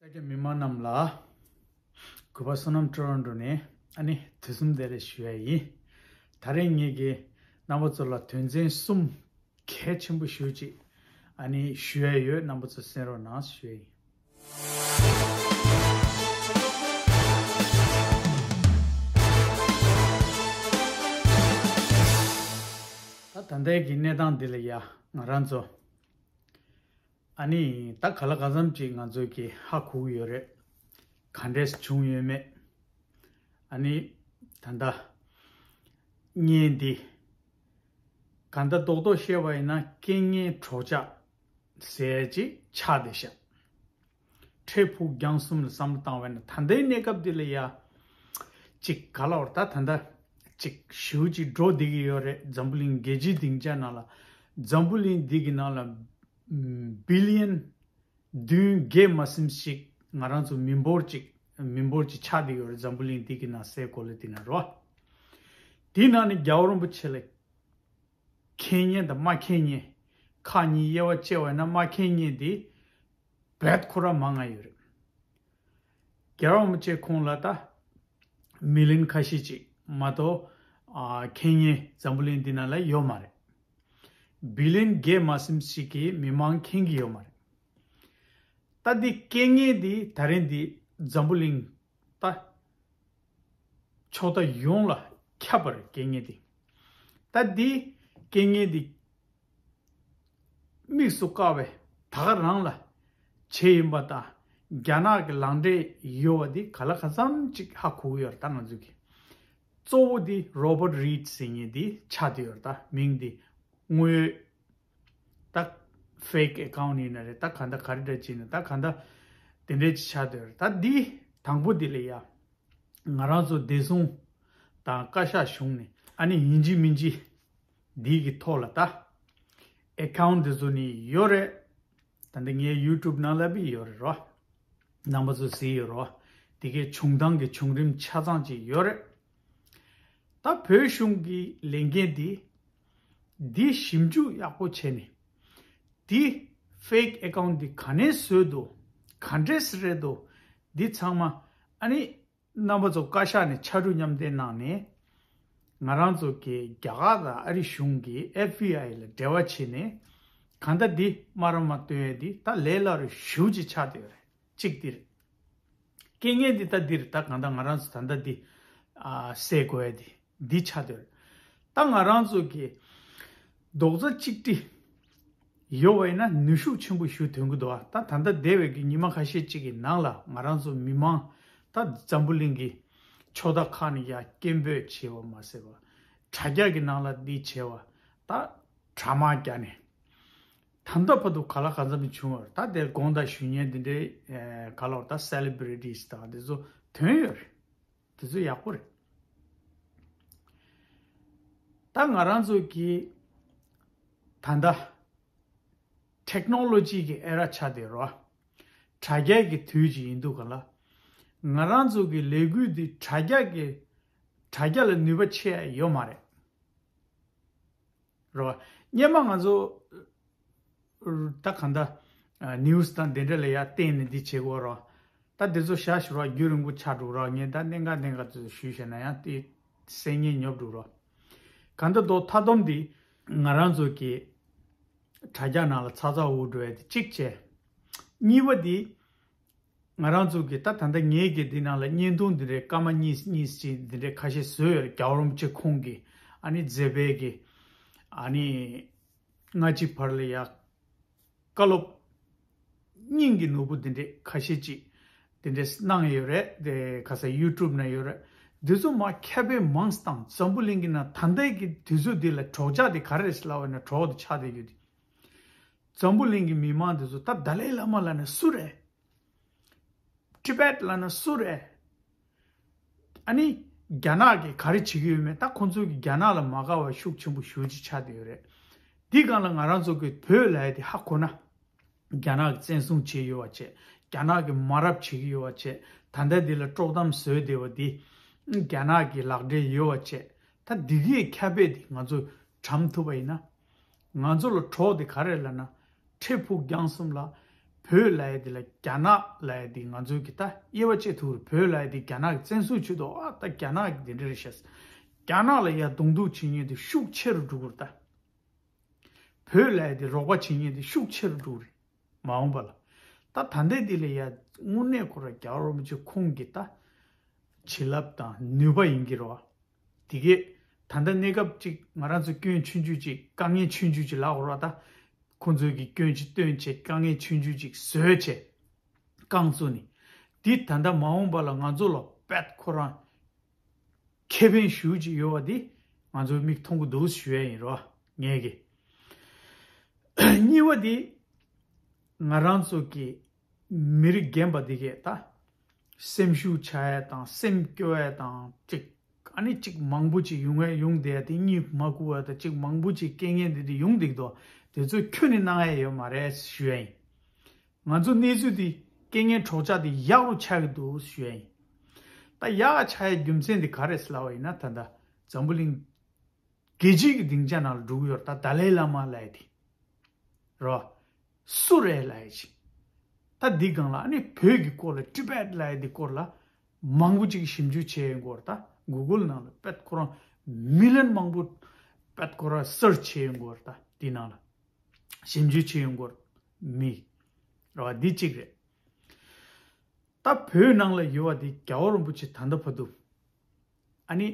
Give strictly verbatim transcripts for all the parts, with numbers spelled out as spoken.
ས་སྐྱ་མི་མང་རྣམས་ལ་གུས་པ་བསོད་ནམས་ཊོ་རོན་ཊོ་ནས་ཨ་ནི་དུས་གསུམ་བདེ་ལེགས་ཞུ་ཡ་ཡིན། ད་རེས་ངེད་ཀྱིས་རྣམ་པ་ཚོ་ལ་དོན་ཚན་གསུམ་གལ་ཆེན་པོ་ཞེ་ཅིག་ཨ་ནི་ཞུ་ཡ་ཡོད། རྣམ་པ་ཚོ་གསན་རོགས་གནང་ཞུ་ཡ་ཡིན། ད་ད་ལྟའི་གི་གནས་སྟངས་འདི་ལ་ཡ་ང་རང་ཚོ་ཨ་ནི་ད་ག་ལ་ག་ཙམ་ཅིག་ང་ཚོས་ཀྱི་ཧ་གོ་གི་ཡོད་རེད། ག་འདྲས་བྱུང་ཡོད་མེད། ཨ་ནི་ད་ལྟ་བརྙན་འདི་ག་འདྲ་རྡོག་རྡོག་བཤད་པ་ཡིན་ན་རྐྱེན་ངན་གྲོགས་ཆགས་ཟེར་ཅིག་ཆགས་བསྡད་ཤག་འཕྲལ་ཕུགས་རྒྱང་གསུམ་ལ་བསམ་བློ་བཏང་བས་ན་ད་ལྟའི་གནས་སྐབས་འདི་ལ་ཡ་ཅིག་ག་ལ་བར་ད་ད་ལྟ་ཅིག་ཞེ་ཅིག་འགྲོ་བསྡད་ཀྱི་ཡོད་རེད། འཛམ་བུ་གླིང་རྒྱལ་སྤྱིའི་སྡིངས་ཆ་ནང་ལ་འཛམ་བུ་གླིང་འདི་གི་ནང་ལ་བི་ལི་ཡན་བདུན་བརྒྱད་མ་ཟིན་ཞིག་ང་རང་ཚོ་མི་འབོར་ཅིག་མི་འབོར་ཅིག་ཆགས་བསྡད་ཡོད་རེད། འཛམ་བུ་གླིང་འདི་གི་ནང་སའི་གོ་ལ་འདི་ན་རོ། དེའི་ནང་ནས་རྒྱལ་བ་རིན་པོ་ཆེ་ལ་མཁྱེན་མཁན་དང་མ་མཁྱེན་མཁན་ཁག་གཉིས་དབྱེ་བ་ཕྱེ་བ་ན་མ་མཁྱེན་མཁན་དེ་རྦད་ཁོ་རང་མང་ང་ཡོད་རེད། རྒྱལ་བ་རིན་པོ་ཆེ་ཁོང་ལ་ད་མི་ལན་ཁ་ཤས་ཅིག་མ་གཏོགས་ཨ་མཁྱེན་མཁན་འཛམ་བུ་གླིང་འདི་ནང་ལ་ཡོད་མ་རེད། བི་ལན་བརྒྱད་མ་ཟིན་ཞིག་གིས་མི་མང་མཁྱེན་གྱི་ཡོད་མ་རེད། ད་འདི་རྐྱེན་ངན་འདི་ད་རིང་འདི་འཛམ་བུ་གླིང་ད་ཕྱོགས་མཐའ་ཡོངས་ལ་ཁྱབ་པ་རེད། རྐྱེན་ངན་འདི་ད་འདི་རྐྱེན་ངན་འདི་དམིགས་སུ་བཀར་བའི་ད་ག་རང་ལ་བྱས་ཡིན་པ་དང་རྒྱ་ནག་གི་ལག་འབྲེལ་ཡོད་པ་འདི་ག་ལ་ག་ཙམ་ཅིག་ཧ་གོ་གི་ཡོད་རེད། ད་ང་ཚོ་གི་གཙོ་བོ་འདི་རོ་བར་རིད་ཟེར་མཁན་འདི་ཆགས་བསྡད་ཡོད་རེད། ད་མིང་འདི་དངོས་ཡོད་ད་ཕེག་ཨེ་ཁའུན་ཡིན་ན་རེད། ད་ག་འདྲ་ག་རེ་འདྲ་བྱས་ན་ད་ག་འདྲ་དེ་འདྲས་ཅིག་ཆགས་བསྡད་ཡོད་རེད། ད་འདི་དང་པོ་འདི་ལ་ཡ་ང་རང་ཚོ་བདེ་སྲུང་དང་བཀའ་ཤག་གཞུང་ནས་ཨ་ནི་ཡིན་གཅིག་མིན་གཅིག་འདི་གི་ཐོག་ལ་ད་ཨེ་ཁའུན་འདི་ཚོ་ནི་ཡོད་རེད། ད་འདི་ངའི་ཡུ་ཊུབ་ནང་ལ་བི་ཡོད་རེད་རོ། རྣམ་པ་ཚོ་གཟིགས་ཡོད་རོ། དེ་གའི་བྱུང་སྟངས་ཀྱི་བྱུང་རིམ་ཆ་ཚང་ཅིག་ཡོད་རེད། ད་བོད་གཞུང་གི་ལས་འགན་འདི་འདི་ཞིབ་འཇུག་ཡག་པོ་བྱས་ནས་འདི་ཕེག་ཨེ་ཁའུན་འདི་ག་ནས་བཟོས་འདུག་ག་འདྲས་རེད་འདུག་འདི་ཚང་མ་ཨ་ནི་རྣམ་པ་ཚོ་བཀའ་ཤག་ནས་ཕྱར་གྲུ་མཉམ་འདེགས་གནང་ནས་ང་རང་ཚོ་གི་རྒྱ་གར་དང་ཨ་རི་གཞུང་གི་ཨེཕ་བི་ཨའི་ལ་འབྲེལ་བ་བྱས་ནས་གང་ལྟར་འདི་སྨ་ར་མ་སྟོན་ཡས་འདི་ད་ལས་སླ་རུ་ཞེ་ཅིག་ཆགས་བསྡད་ཡོད་རེད། གཅིག་འདི་རེད། རྐྱེན་ངན་འདི་ད་འདི་རེད། ད་གང་ལྟར་ང་རང་ཚོ་ད་ལྟ་འདི་ཨ་སེལ་དགོས་ཡས་འདི་འདི་ཆགས་བསྡད་ཡོད་རེད། ད་ང་རང་ཚོ་གི་རྡོག་རྩ་གཅིག་སྒྲིལ་ཡོད་པ་ཡིན་ན་ནུས་ཤུགས་ཆེན་པོ་ཞིག་ཐོན་གི་འདུག་ད་ད་ལྟ་འདས་པའི་གི་ཉི་མ་ཁ་ཤས་ཅིག་གི་ནང་ལ་ང་རང་ཚོ་མི་མང་ད་འཛམ་བུ་གླིང་གི་ཕྱོགས་མཐའ་ཁག་ནས་ཡ་སྐད་འབོད་བྱས་པ་མ་ཟད་པ་དྲ་རྒྱ་གི་ནང་ལ་འདི་བྱས་པ་ད་དྲ་དམག་བརྒྱབ་ནས་ད་ལྟ་བར་དུ་ག་ལ་ག་འཚམ་བྱུང་བ་རེད། ད་དེར་དགོངས་དག་ཞུ་མཁན་འདི་འདྲའི་ག་ལ་བ་ད་སེ་ལི་བྷི་རི་ཊིས་དང་འདི་ཚོ་ཐོན་ཡོད་རེད། དེ་ཚོ་ཡག་པོ་རེད། ད་ང་རང་ཚོ་གི་ད་ལྟ་ཊེག་ནོ་ལོ་ཇི་གི་ཨེ་ར་ཆགས་བསྡད་རོ། དྲ་རྒྱ་གི་དུས་ཅིག་ཡིན་འདུག་ག་ལ། ང་རང་ཚོ་གི་ལས་འགུལ་འདི་དྲ་རྒྱ་གི་དྲ་རྒྱ་ལ་ནུས་པ་ཆེ་ཡ་ཡོད་མ་རེད། རོ། སྔོན་མ་ང་ཚོ་ད་གང་ལྟར་ནིའུ་སི་དང་དེ་འདྲ་ལ་ཡར་བརྟེན་ནས་འདི་བྱེད་དགོས་རོ། ད་དེ་ཚོ་བཞག་ཞུ་རོགས་རྒྱུན་རིང་པོ་ཆགས་འགྲོ་རོགས། ངས་ད་གནད་འགག་གནད་འགག་དེ་ཚོ་ཞུས་བཤད་ན་ཡང་དེ་སེམས་ངལ་ཉོབ་འགྲོ་རོགས། གང་ལྟར་མདོ་མཐའ་སྡོམ་འདི་ང་རང་ཚོ་གི་དྲ་རྒྱ་ནང་ལ་ཚ་ཚ་འུར་འགྲོ་ཡ་དེ་གཅིག་བྱས། གཉིས་པ་འདི་ང་རང་ཚོ་གི་ད་ད་ལྟ་ངེད་ཀྱི་འདི་ནང་ལ་བརྙན་ཐུང་འདི་འདྲའི་སྐར་མ་གཉིས་གཉིས་ཅིག་འདི་འདྲའི་ཁ་ཤས་བཟོས་ཡོད་རེད། རྒྱལ་བ་རིན་པོ་ཆེ་ཁོང་གི་ཨ་ནི་མཛད་པའི་གི་ཨ་ནི་སྔ་ཕྱི་བར་ལ་ཡ་བཀའ་སློབ་སྙིང་གི་ནོར་བུ་འདི་འདྲའི་ཁ་ཤས་ཅིག་འདི་འདྲའི་གནང་ཡོད་རེད། དེ་ཁ་ས་ཡུ་ཊུབ་ན་ཡོད་རེད། འདི་ཚོ་མ་ཁྱབ་སྤེལ་མང་སྟངས་འཛམ་བུ་གླིང་གི་ནང་ད་ལྟའི་གི་དུས་ཚོད་འདི་ལ་གྲོགས་ཆགས་དེ་ག་རེ་རེད་ཟེར་ལབ་པ་ན་གྲོགས་དེ་ཆགས་བསྡད་ཡོད་དེ། འཛམ་བུ་གླིང་གི་མི་མང་འདི་ཚོ་ད་ཏཱ་ལའི་བླ་མ་ལབ་ན་སུ་རེད། ཊི་བེཊ་ལབ་ན་སུ་རེད། ཨ་ནི་རྒྱ་ནག་གིས་ག་རེ་བྱེད་ཀྱི་ཡོད་མེད་ད་ཁོང་ཚོ་གིས་རྒྱ་ནག་ལ་མ་དགའ་བ་ཤུགས་ཆེན་པོ་ཞེ་ཅིག་ཆགས་བསྡད་ཡོད་རེད། འདི་སྒང་ལ་ང་རང་ཚོ་གི་བོད་ལབ་ཡ་དེ་ཧ་གོ་ན། རྒྱ་ནག་གིས་བཙན་བཟུང་བྱས་ཡོད་པ་བྱས། རྒྱ་ནག་གིས་མ་རབས་བྱེད་ཀྱི་ཡོད་པ་བྱས། ད་ལྟ་འདི་ལ་དཀྲོག་གཏམ་བཟོས་བསྡད་པ་འདི་རྒྱ་ནག་གི་ལག་འབྲེལ་ཡོད་པ་བྱས། ད་འདི་གའི་ཁྱབ་སྤེལ་འདི་ང་ཚོས་དྲན་ཐུབ་པ་ཡིན་ན། ང་ཚོ་ལ་གྲོགས་དེ་ག་རེ་ལབ་ན། འཕྲལ་ཕུགས་རྒྱང་གསུམ་ལ་ བོད་ལབ་ཡ་དེ་ལ་རྒྱ་ནག་ལབ་ཡ་དེ་ང་ཚོའི་གི་ད་དབྱེ་བ་ཕྱེ་ཐུབ་རེད། བོད་ལབ་ཡ་དེ་རྒྱ་ནག་གི་བཙན་བཟུང་བྱེད་དུས་ཨ་ད་རྒྱ་ནག་གི་དེ་འདྲ་རེད་ཤག་རྒྱ་ནག་ལ་ཡ་གདོང་གཏུག་བྱེད་མཁན་དེ་ཤུགས་ཆེ་རུ་འགྲོ་གི་རེད་ད། བོད་ལ་ཡ་དེ་རོགས་པ་བྱེད་མཁན་དེ་ཤུགས་ཆེ་རུ་འགྲོ་གི་རེད། མ་འོངས་པ་ལ། ད་ད་ལྟའི་དེ་ལ་ཡ་དངོས་གནས་ཁོ་ར་རྒྱལ་བ་རིན་པོ་ཆེ་ཁོང་གི་ད་བྱིན་རླབས་དང་ནུས་པ་ཡིན་གྱི་རེད་བ། དེ་གས་ད་ལྟ་གནས་སྐབས་ཅིག་ང་རང་ཚོ་སྐྱོན་ཆུང་ཆུང་ཅིག་དཀའ་ངལ་ཆུང་ཆུང་ཅིག་ལབ་དགོས་རེད་བ་ད། ཁོང་ཚོས་ཀྱི་སྐྱོན་ཅིག་སྟོན་བྱས་དཀའ་ངལ་ཆུང་ཆུང་ཅིག་བཟོས་བྱས་རྐང་བཙུགས་ནས། འདི་ད་ལྟ་མ་འོངས་པ་ལ་ང་ཚོ་ལ་དཔེ་ཁོ་རང་ཁེ་ཕན་ཞེ་པོ་ཅིག་ཡོད་པ་འདི་ང་ཚོས་མིག་མཐོང་གི་འདུག་ཞུ་ཡ་ཡིན་རོ། ངས་ཀྱི་གཉིས་པ་འདི་ང་རང་ཚོ་གི་མི་རིགས་རྒན་པ་འདི་གས་ད་སེམས་ཤུགས་ཆག་ཡ་དང་སེམས་སྐྱོ་ཡ་དང་ཅིག་ཨ་ནི་ཅིག་མང་པོ་ཅིག་ཡོང་ཡ་ཡོང་བསྡད་ཡ་དེ་གཉིད་མ་ཁུག་པ་དང་ཅིག་མང་པོ་ཅིག་རྐྱེན་ངན་འདི་འདྲ་ཡོང་བསྡད་འདུག་དེ་ཚོ་ཁྱོན་ནས་གནང་ཡ་ཡོད་མ་རེད་ཞུ་ཡ་ཡིན། ང་ཚོ་གནས་ཚུལ་འདི་རྐྱེན་ངན་གྲོགས་ཆག་འདི་ཡག་རུ་ཆགས་ཀྱི་འདུག་ཞུ་ཡ་ཡིན། ད་ཡག་ཆགས་ཡ་རྒྱུ་མཚན་འདི་ག་རེ་ཟེར་ལབ་པ་ཡིན་ན་ད་ལྟ་འཛམ་བུ་གླིང་རྒྱལ་སྤྱིའི་གི་སྡིངས་ཆ་ནང་ལ་འགྲོ་གི་ཡོད་རེད། ད་ཏཱ་ལའི་བླ་མ་ལབ་ཡ་དེ་རོ། སུ་རེད་ལབ་ཡ་ཅིག་ད་འདི་སྒང་ལ་ཨ་ནི་བོད་ཀྱི་སྐོར་ལ་ཊི་བེཊ་ལབ་ཡ་འདི་སྐོར་ལ་མང་པོ་ཅིག་ཞིབ་འཇུག་བྱས་ཡོང་གི་ཡོད་རེད། ད་གུ་གལ་ནང་ལ་དཔེ་ཁོ་རང་མི་ལི་ཡོན་མང་པོ་དཔེ་ཁོ་རང་སར་ཆི་བྱས་ཡོང་གི་ཡོད་རེད། ད་འདི་ནང་ལ། ཞིབ་འཇུག་བྱེད་ཡོང་སྐོར་མི་ར་བ་འདི་གཅིག་རེད། ད་བོད་ནང་ལ་ཡོད་པ་འདི་རྒྱལ་བ་རིན་པོ་ཆེ་ད་ལྟ་བར་དུ་ཨ་ནི་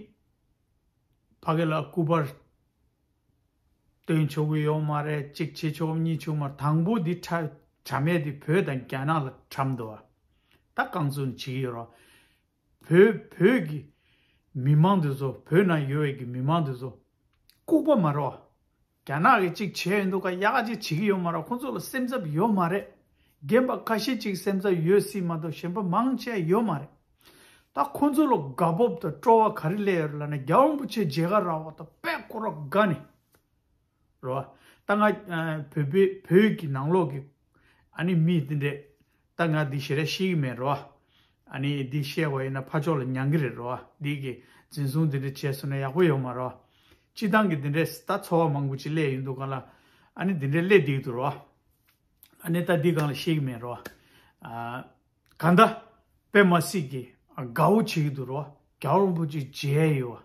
ཕ་གི་ལ་སྐུ་པར་སྟོན་ཆོག་གི་ཡོད་མ་རེད། གཅིག་བྱེད་ཆོག་གཉིས་ཆོག་མ་རེད། དང་པོ་འདི་ཁྲ་ཁྲམ་ཡས་འདི་བོད་དང་རྒྱ་ནག་ལ་ཁྲམ་འདུག་བ། ད་རྐང་བཙུགས་བྱེད་ཀྱི་ཡོད་རོ། བོད་བོད་ཀྱི་མི་མང་འདི་ཚོ་བོད་ནང་ཡོད་པའི་གི་མི་མང་འདི་ཚོ་ལྐུགས་པ་མ་རེད་བ། རྒྱ་ནག་གིས་གཅིག་བྱས་ཡོང་དུས་ཀ་ཡག་ག་གཅིག་བྱེད་ཀྱི་ཡོད་མ་རེད། ཁོང་ཚོ་ལ་སེམས་འཚབ་ཡོད་མ་རེད། རྒན་པ་ཁ་ཤས་གཅིག་སེམས་འཚབ་ཡོད་སྲིད་མ་གཏོགས་གཞན་པ་མང་ཆེ་ཡོད་མ་རེད། ད་ཁོང་ཚོ་ལ་དགའ་སྤོབས་དང་སྤྲོ་བ་ག་རེ་སླེབས་ཡོད་རེད་ལབ་ན་རྒྱལ་བ་རིན་པོ་ཆེ་མཇལ་ཁ་རག་པ་དང་དཔེ་ཁོ་རང་དགའ་ནས། རོ། ད་ང་ཨ་བོད་པའི་བོད་ཀྱི་ནང་ལོགས་ཀྱི་ཨ་ནི་མི་དེ་འདྲས་ད་ང་འདི་ཞེ་དྲག་ཤེས་ཀྱི་མེད་རོ། ཨ་ནི་འདི་བཤད་པ་ཡིན་ན་ཕར་ཕྱོགས་ལ་ཉན་གི་རེད་རོ། འདི་གི་འཛིན་བཟུང་འདི་འདྲས་བྱས་སོང་ན་ཡག་པོ་ཡོད་མ་རོ། སྤྱི་བཏང་གི་འདི་འདྲས་ད་ཚོར་བ་མང་པོ་ཅིག་སླེབས་ཡོང་དུས་སྒང་ལ་ཨ་ནི་འདི་འདྲས་སླེབས་བསྡད་ཀྱི་འདུག་རོ། ཨ་ནི་ད་འདི་སྒང་ལ་ཤེས་ཀྱི་མེད་རོ། ཨ། གང་ལྟར་དཔེ་མ་སྲིད་ཀྱི་དགའ་བོ་བྱེད་ཀྱི་འདུག་རོ། རྒྱལ་བ་རིན་པོ་ཆེ་མཇལ་ཡོད་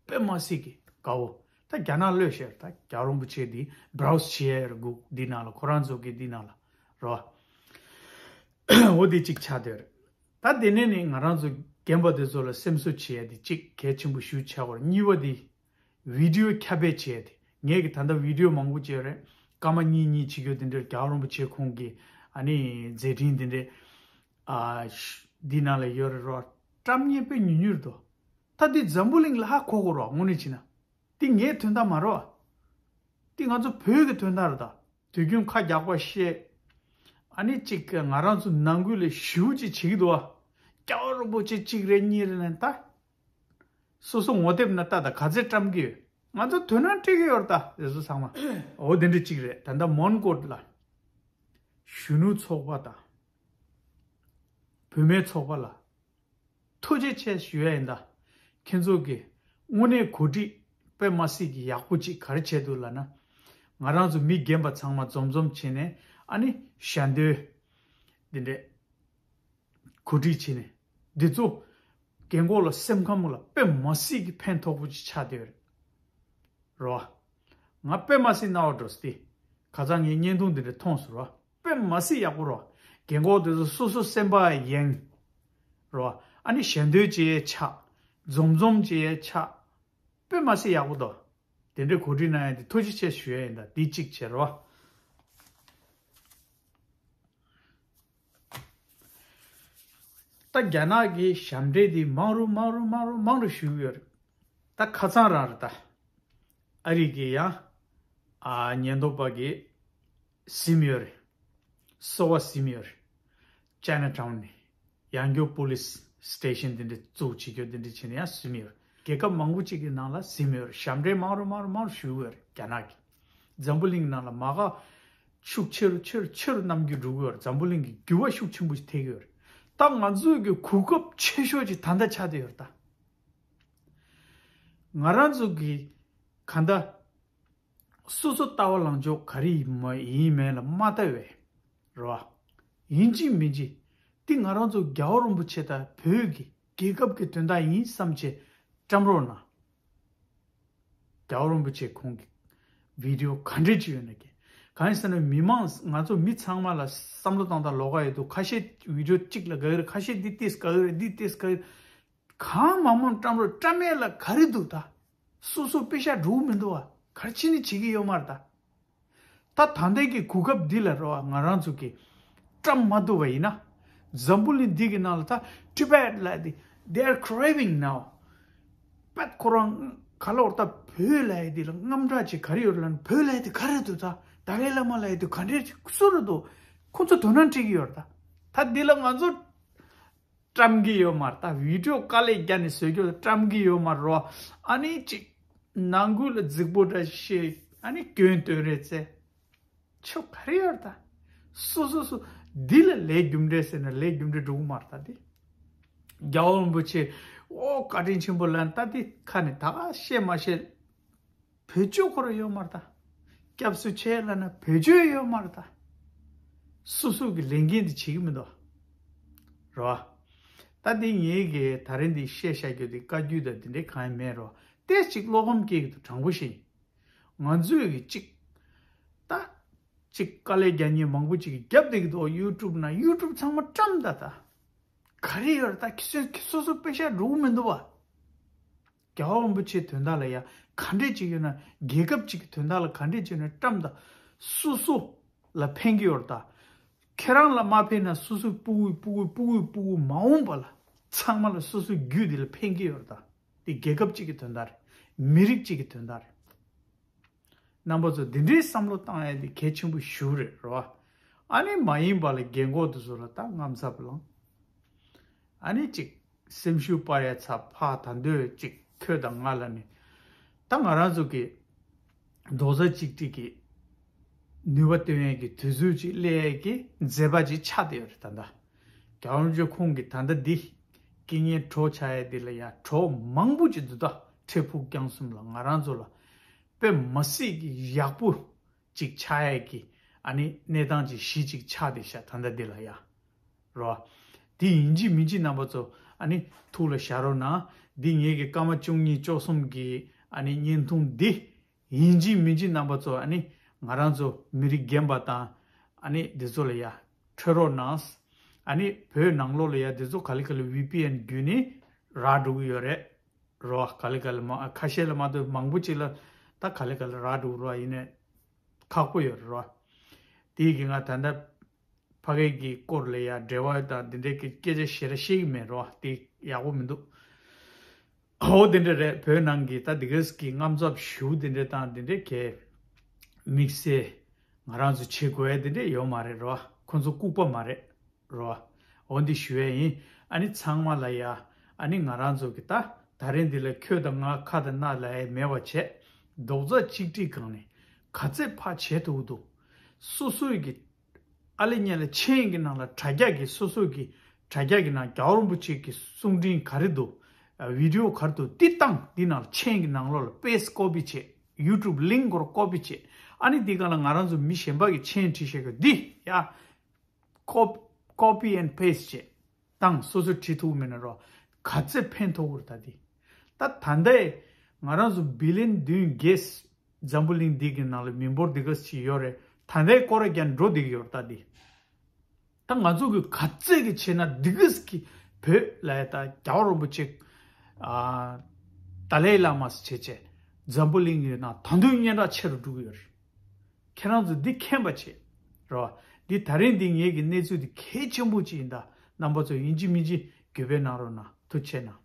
བ། དཔེ་མ་སྲིད་ཀྱི་དགའ་བོ། ད་རྒྱ་ནག་ལོས་ཤེས་ད་རྒྱལ་བ་རིན་པོ་ཆེ་འདི་བྷ་རའོ་སི་བྱེད་ཡ་ཡོད་རེད་གུག་འདི་ནང་ལ་ཁོ་རང་ཚོ་གི་འདི་ནང་ལ་རོ། འོ་འདི་གཅིག་ཆགས་བསྡད་རེད། ད་དེ་ནས་ནི་ང་རང་ཚོ་རྒན་པ་དེ་ཚོ་ལ་སེམས་གསོ་བྱེད་ཡ་འདི་གཅིག་གལ་ཆེན་པོ་ཞེ་པོ་ཆགས་ཀྱི་རེད། གཉིས་པ་འདི། བི་ཌི་ཡོ་ཁྱབ་སྤེལ་བྱས་ཏེ། ངས་ཀྱི་ད་ལྟ་བི་ཌི་ཡོ་མང་པོ་བྱས་རེད། སྐར་མ་གཉིས་གཉིས་བྱེད་རྒྱུ་དེ་འདྲར་རྒྱལ་བ་རིན་པོ་ཆེ་ཁོང་གིས་ཨ་ནི་མཛད་འཕྲིན་དེ་འདྲས་ཨ་ཤ་འདི་ནང་ལ་ཡོད་རེད་རོ། བཀྲམ་ཉེས་དཔེ་ཉུང་ཉུང་རེད་དོ། ད་འདི་འཛམ་བུ་གླིང་ལ་ཧ་གོ་གོ་རོ། དངོས་གནས་བྱས་ན་འདི་ངའི་དོན་དག་མ་རོ། འདི་ང་ཚོ་བོད་ཀྱི་དོན་དག་རེད་ད། དུས་རྒྱུན་ཁ་རྒྱག་པ་བཤད། ཨ་ནི་གཅིག་གི་ང་རང་ཚོ་ནང་ཁུལ་ལ་ཞེ་པོ་ཅིག་བྱེད་ཀྱི་འདུག་ཨ། རྒྱལ་བ་རིན་པོ་ཆེ་གཅིག་རེད་གཉིས་རེད་ལབ་ད། སོ་སོ་ངོ་དེབ་ན་ལྟ་དང་ག་ཚད་བཀྲམ་གི་ཡོད། ང་ཚོ་དོན་དག་འགྲིག་གི་ཡོད་རེད་ད་དེ་ཚོ་ཚང་མ། འོ་དེ་འདྲ་གཅིག་རེད། ད་ལྟ་མོན་གྷོ་ལ་གཞོན་ནུ་ཚོགས་པ་དང་བུད་མེད་ཚོགས་པ་ལ་ཐུགས་རྗེ་ཆེ་ཞུ་ཡ་ཡིན་ད། ཁྱེད་ཚོ་གི་དངོས་གནས་གོ་སྒྲིག་དཔེ་མ་སྲིད་ཀྱི་ཡག་པོ་ཅིག་ག་རེ་བྱས་འདུག་ལབ་ན། ང་རང་ཚོ་མི་རྒན་པ་ཚང་མ་འཛོམས་འཛོམས་བྱས་ནས་ཨ་ནི་ཞལ་འདོན་འདི་འདྲས། གོ་སྒྲིག་བྱས་ནས་འདི་ཚོ་རྒན་གོག་ལ་སེམས་ཁམས་ལ་དཔེ་མ་སྲིད་ཀྱི་ཕན་ཐོགས་པོ་ཅིག་ཆགས་བསྡད་ཡོད་རེད། རོ། ང་དཔེ་མ་སྲིད་རྣ་བ་འགྲོ་སྟེ། ཁ་སང་ངས་བརྙན་ཐུང་འདི་འདྲ་མཐོང་སོང་རོ། དཔེ་མ་སྲིད་ཡག་པོ་རོ། རྒན་གོག་དེ་ཚོ་སོ་སོ་སེམས་པ་ཡེངས། རོ། ཨ་ནི་ཞལ་འདོན་བྱེད་ཡས་ཆགས། འཛོམས་འཛོམས་བྱེད་ཡས་ཆགས། དཔེ་མ་སྲིད་ཡག་པོ་འདུག་དེ་འདྲའི་གོ་སྒྲིག་གནང་ཡ་དེ་ཐུགས་རྗེ་ཆེ་ཞུ་ཡ་ཡིན་ད་འདི་གཅིག་བྱེད་རོགས། ད་རྒྱ་ནག་གི་ཞབས་འདྲེན་དེ་མང་རུ་མང་རུ་མང་རུ་མང་རུ་ཞུ་གི་ཡོད་རེད། ད་ཁ་སང་རང་རེད་ད། ཨ་རི་གི་ཡང་ཨ་ཉེན་རྟོག་པ་གི་ཟིན་ཡོད་རེད། སོ་པ་ཟིན་ཡོད་རེད། ཅའི་ན་ཊའུན་ནས་ཡང་སྐྱར་པོ་ལི་སི་སི་ཊེ་ཤན་དེ་འདྲ་བཙུགས་བྱེད་རྒྱུ་དེ་འདྲ་བྱས་ནས་ཡང་ཟིན་ཡོད་རེད། རྒྱལ་ཁབ་མང་པོ་ཅིག་གི་ནང་ལ་ཟིན་ཡོད་རེད། ཞབས་འདྲེན་མང་རུ་མང་རུ་མང་རུ་ཞུ་གི་ཡོད་རེད་རྒྱ་ནག་གིས། འཛམ་བུ་གླིང་ནང་ལ་མ་ག་ཤུགས་ཆེ་རུ་ཆེ་རུ་ཆེ་རུ་གནམ་རྒྱུད་འགྲོ་གི་ཡོད་རེད། འཛམ་བུ་གླིང་གི་འགྱུར་བ་ཤུགས་ཆེན་པོ་ཞིག་ཐེབས་ཀྱི་ཡོད་རེད། ད་ང་ཚོའི་གི་གོ་སྐབས་ཆེ་ཤོས་ཅིག་ད་ལྟ་ཆགས་བསྡད་ཡོད་རེད་ད། ང་རང་ཚོ་གི་ག་འདྲ། སོ་སོ་ལྟ་བ་ལངས་ཕྱོགས་ག་རེ་ཡིན་མ་ཡིན་མིན་ལ་མ་ལྟ་བས། རེད་བ། ཡིན་གཅིག་མིན་གཅིག་འདི་ང་རང་ཚོ་རྒྱལ་བ་རིན་པོ་ཆེ་དང་བོད་ཀྱི་རྒྱལ་ཁབ་ཀྱི་དོན་དག་ཡིན་བསམ་བྱས་བཀྲམ་རོགས་གནང་། རྒྱལ་བ་རིན་པོ་ཆེ་ཁོང་གི་བི་ཌི་ཡོ་ག་འདྲས་ཅིག་ཡོད་ན་ཀྱེ། གང་ཡིན་ཟེར་ན་མི་མང་ང་ཚོ་མི་ཚང་མ་ལ་བསམ་བློ་བཏང་སྟངས་ལོགས་ཀ་ཡོད་འདུག་ཁ་ཤས་བི་ཌི་ཡོ་གཅིག་ལ་དགའ་གི་རེད། ཁ་ཤས་འདི་ཏིས་དགའ་གི་རེད། འདི་ཏིས་དགའ་གི་རེད། གང་མང་མང་བཀྲམ་རོགས། བཀྲམ་མེད་ལ་ག་རེ་འདུག་ད་སོ་སོ་པེ་ཤ་འགྲོ་གི་མི་འདུག་བ། ག་རེ་བྱས་ནས་བྱེད་ཀྱི་ཡོད་མ་རེད་ད། ད་ད་ལྟའི་གི་གོ་སྐབས་འདི་ལ་རོ། ང་རང་ཚོ་གི་བཀྲམ་མ་ཐུབ་པ་ཡིན་ན། འཛམ་བུ་གླིང་འདི་གི་ནང་ལ་ད་Tibet་ལ་དེ་they are craving now། པད་ཁོ་རང་ག་ལ་བར་ད་བོད་ལ་ཡི་དེ་ལ་དངངས་སྐྲག་ཅིག་ག་རེ་ཡོད་ལ་ན། བོད་ལ་ཡི་དེ་ག་རེ་འདུག་ད་ཏཱ་ལའི་བླ་མ་ལ་ཡི་དེ་ག་འདྲས་ཅིག་སུ་རེད་འདུག་ཁོ་ཚོ་དོ་སྣང་སྤྲད་ཀྱི་ཡོད་རེད་ད། ད་འདི་ལ་ང་ཚོ་བཀྲམ་གྱི་ཡོད་མ་རེད་ད། བི་ཌི་ཡོ་དཀའ་ལས་བརྒྱབ་ནས་བཟོས་རྒྱུ་ལ་བཀྲམ་གྱི་ཡོད་མ་རེད་བ། ཨ་ནི་ཅིག་ནང་ཁུལ་ལ་རྫིག་པོ་འདྲ་བཤད། ཨ་ནི་སྐྱོན་སྟོན་རེས་བྱས། ཆོ་ག་རེ་ཡོད་རེད་ད། སོ་སོ་སོ་འདི་ལ་ལས་རྒྱུ་འབྲས་ཟེར་ན་ལས་རྒྱུ་འབྲས་འགྲོ་གི་མ་རེད་ད་དེ། རྒྱལ་བ་རིན་པོ་ཆེ་ཨོ་བཀའ་དྲིན་ཆེན་པོ་ལབ་ན་ད་དེ་ཁ་ནས་ད་ག་བཤད་མ་བཤད། བེད་སྤྱོད་ཁོ་རང་ཡོད་མ་རེད་ད། སྐྱབས་སུ་མཆི་ལབ་ན་བེད་སྤྱོད་ཡོད་མ་རེད་ད། སོ་སོ་གི་ལས་འགན་དེ་བྱེད་ཀྱི་མི་འདུག་རེད་བ། ད་འདི་ངེད་ཀྱིས་ད་རིང་འདི་བཤད་བཞག་རྒྱུ་དེ་བཀའ་བརྒྱུད་དང་དེ་འདྲའི་གང་ཡང་མེད་རེད་བ། ཏོག་ཙམ་བློ་ཕམ་སྐྱེ་གི་འདུག་དྲང་པོ་བཤད་ཡིན། ང་ཚོས་གི་གཅིག་ད་གཅིག་དཀའ་ལས་རྒྱག་མཁན་མང་པོ་ཅིག་གིས་རྒྱབ་བསྡད་ཀྱི་འདུག་ཡུ་ཊུབ་ནང་ཡུ་ཊུབ་ཚང་མ་བཀྲམ་ད་ད། ག་རེ་ཡོད་རེད་ད། ཁྱེད་ཚོས་ཁྱེད་སོ་སོ་པེ་ཤ་འགྲོ་གི་མི་འདུག་བ། རྒྱལ་བ་རིན་པོ་ཆེའི་དོན་དག་ལ་ཡ་ག་འདྲས་ཅིག་ཡོད་ན། རྒྱལ་ཁབ་ཅིག་གི་དོན་དག་ལ་ག་འདྲས་ཅིག་ཡོད་ན་བཀྲམ་ད། སོ་སོ་ལ་ཕན་གྱི་ཡོད་རེད་ད། ཁྱེད་རང་ལ་མ་ཕན་ན་སོ་སོའི་སྤུ་གུའི་སྤུ་གུའི་སྤུ་གུའི་སྤུ་གུ་མ་འོངས་པ་ལ་ཚང་མ་ལ་སོ་སོའི་རྒྱུད་འདི་ལ་ཕན་གྱི་ཡོད་རེད་ད། འདི་རྒྱལ་ཁབ་ཅིག་གི་དོན་དག་རེད། མི་རིགས་ཅིག་གི་དོན་དག་རེད། རྣམ་པ་ཚོ་འདི་འདྲའི་བསམ་བློ་བཏང་ཡ་འདི་གལ་ཆེན་པོ་ཞེ་པོ་རེད་རོ། ཨ་ནི་མ་ཡིན་པ་ལ་རྒན་གོག་དེ་ཚོ་ལ་ད་དངངས་འཚབ་ལངས། ཨ་ནི་ཅིག་སེམས་ཤུགས་སྤར་ཡ་ཚ་ཕ་ད་འདོད་ཅིག་ཁྱོད་དང་ང་ལ་ནི། ད་ང་རང་ཚོ་གི་རྡོག་རྩ་གཅིག་སྒྲིལ་གྱི་ནུས་པ་སྟོན་ཡས་ཀྱི་དུས་ཚོད་ཅིག་སླེབས་ཡས་ཀྱི་མཛད་པ་ཅིག་ཆགས་བསྡད་ཡོད་རེད་ད་ལྟ། རྒྱལ་བ་རིན་པོ་ཆེ་ཁོང་གིས་ད་ལྟ་འདི་རྐྱེན་ངན་གྲོགས་ཆགས་ཡས་འདི་ལ་ཡ་གྲོགས་མང་པོ་ཅིག་འདུག་ད་འཕྲལ་ཕུགས་རྒྱང་གསུམ་ལ་ང་རང་ཚོ་ལ་དཔེ་མ་སྲིད་ཀྱི་ཡག་པོ་ཅིག་ཆགས་ཡས་ཀྱི་ཨ་ནི་གནས་སྟངས་ཅིག་གཞི་ཅིག་ཆགས་བསྡད་ཤག་ད་ལྟ་འདི་ལ་ཡ། རོ། འདི་ཡིན་གཅིག་མིན་གཅིག་རྣམ་པ་ཚོ་ཨ་ནི་ཐུགས་ལ་བཞག་རོགས་གནང་། འདི་ངེད་ཀྱི་སྐར་མ་བཅུ་གཉིས་བཅུ་གསུམ་གྱི་ཨ་ནི་བརྙན་ཐུང་འདི་ཡིན་གཅིག་མིན་གཅིག་རྣམ་པ་ཚོ་ཨ་ནི་ང་རང་ཚོ་མི་རིགས་རྒན་པ་དང་ཨ་ནི་འདི་ཚོ་ལ་ཡ་འཕྲོད་རོགས་གནང་། ཨ་ནི་བོད་ནང་ལོགས་ལ་ཡ་འདི་ཚོ་ག་ལེ་ག་ལེ་ཝི་པི་ཨེན་བརྒྱུད་ནས་རག་འགྲོ་གི་ཡོད་རེད། རོ། ག་ལེ་ག་ལེ་མ་ཁ་ཤས་ལ་མ་གཏོགས་མང་པོ་ཅིག་ལ་ད་ག་ལེ་ག་ལེ་རག་འགྲོ་གི་རོ། ཡིན་ནའི་ཁག་པོ་ཡོད་རེད་རོ། དེའི་གི་ང་ད་ལྟ་ཕ་གི་གི་སྐོར་ལ་ཡ་འབྲེལ་བ་དང་དེ་འདྲའི་གི་སྐད་ཆ་ཞེ་དྲག་བཤད་གི་མེད་རོ། དེ་ཡག་པོ་མི་འདུག་འོ་དེ་འདྲ་རེད། བོད་ནང་གི་ད་དེ་གས་གི་དངངས་འཚབ་ཞུ་དེ་འདྲ་དང་དེ་འདྲ་གས་དམིགས་བསལ་ང་རང་ཚོ་བྱེད་དགོས་ཡ་དེ་འདྲ་ཡོད་མ་རེད་རོ། ཁོང་ཚོ་ལྐུགས་པ་མ་རེད་རོ། འོ་འདི་ཞུ་ཡ་ཡིན། ཨ་ནི་ཚང་མ་ལ་ཡ་ཨ་ནི་ང་རང་ཚོ་གི་ད་ད་རིང་འདི་ལ་ཁྱོད་དང་ང་ཁ་དང་སྣ་ལ་ཡ་མེད་པ་བྱས་རྡོག་རྩ་གཅིག་སྒྲིལ་སྒང་ནས་ག་ཚད་ཕར་བྱེད་ཐུབ་འདུག་སོ་སོའི་གི་ཨ་ལེ་ཉེ་ལ་མཆན་གྱི་ནང་ལ་དྲ་རྒྱ་གི་སོ་སོ་གི་དྲ་རྒྱ་གི་ནང་རྒྱལ་བ་རིན་པོ་ཆེ་གི་གསུང་འཕྲིན་ག་རེ་འདུག་ཨ་བི་ཌི་ཡོ་ག་རེ་འདུག་འདི་བཏང་འདི་ནང་ལ་མཆན་གྱི་ནང་ལོགས་ལ་པེ་སི་ཊི་ཀོ་པི་བྱེད། ཡུ་ཊུབ་ལིང་ཀོ་ར་ཀོ་པི་བྱེད། ཨ་ནི་འདི་སྒང་ལ་ང་རང་ཚོ་མི་གཞན་པ་གི་མཆན་བྲིས་བཞག་གི་འདི་ཡ། ཀོ་པི་ཨེན་པེ་སི་ཊི་བྱེད། བཏང་སོ་སོ་བྲིས་ཐུབ་མེད་ན་རོ། ག་ཚད་ཕན་ཐོགས་ཀྱི་རེད་ད་འདི། ད་ད་ལྟའི་ང་རང་ཚོ་བི་ལིན་བདུན་བརྒྱད་འཛམ་བུ་གླིང་འདི་གི་ནང་ལ་མི་འབོར་འདི་ག་ཅིག་ཡོད་རེད། ད་ལྟའི་སྐོར་ར་རྒྱག་འགྲོ་བསྡད་ཀྱི་ཡོད་རེད་ད་འདི། ད་ང་ཚོ་གི་ག་ཚད་ཀྱི་བྱས་ན་འདི་ག་ཅིག་གི་བོད་ལ་ཡ་ད་རྒྱལ་བ་རིན་པོ་ཆེ་ཨ་ཏཱ་ལའི་བླ་མ་ཟེར་བྱས་བྱས་འཛམ་བུ་གླིང་གི་ནང་ད་དུང་སྙན་གྲགས་ཆེ་རུ་འགྲོ་གི་ཡོད་རེད། ཁྱེད་རང་ཚོ་འདི་མཁྱེན་པ་བྱེད། རོ། འདི་ད་རིང་འདི་ངེད་ཀྱི་གནས་ཚུལ་འདི་གལ་ཆེན་པོ་ཅིག་ཡིན་ད། རྣམ་པ་ཚོ་ཡིན་གཅིག་མིན་གཅིག་གུས་པས་གནང་རོགས་གནང་། ཐུགས་རྗེ་གནང་།